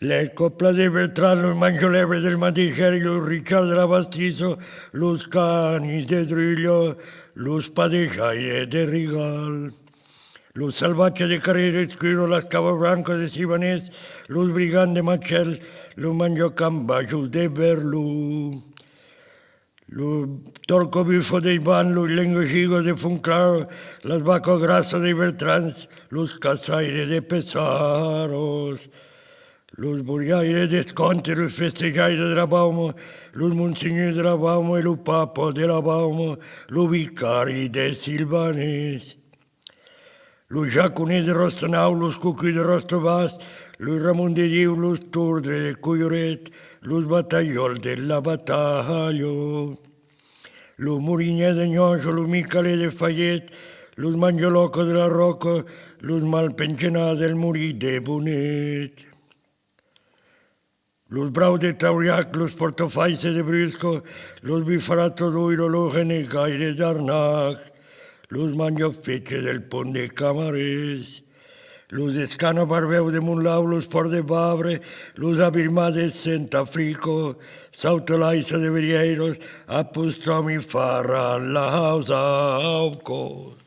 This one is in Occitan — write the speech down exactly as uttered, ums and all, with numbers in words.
Les còplas de Bertran, los manjolèbres del Mateixèri, los Richard de la Bastissa, los canis de Drulha, los padejaires de Rigal, los salvatges de Carrera Escura, las cabas brancas de Sivanés, los brigands de Machèl, los manjacambajos de Berlon. Los torcabufas de Ivan, los lengagigas de Fontclar, las vacas grassas de Bertrans, los caçaires de Pessaros, los borriaires d'Escònte, los festejaires de la Bauma, los monsenhors de la Bauma e lo papa de la Bauma, lo vicari de Silvanés. Los Jaconets de Ròstanau, los Cocuts de Ròstabàs, los Ramon de Diu, los Tordre de Colhoret, los Batalhòls de la Batalha, los Morinets de Nhòja, los Micalets de Falhet, los Manjalòcas de la Ròca, los Malpengenats del Morin de Bonet. Los Braus de Tauriac, los Portafaisses de Brusca, los Bifarats d'Oira, los Renegaires d'Arnac, los Manjafetges del Pont de Camarés, los Escana Barbèu de Montlau, los Pòrts de Vabre, los Abirmats de Senta Africa, Sautalaissa de Verièiras, Apostòmi farà las aucas.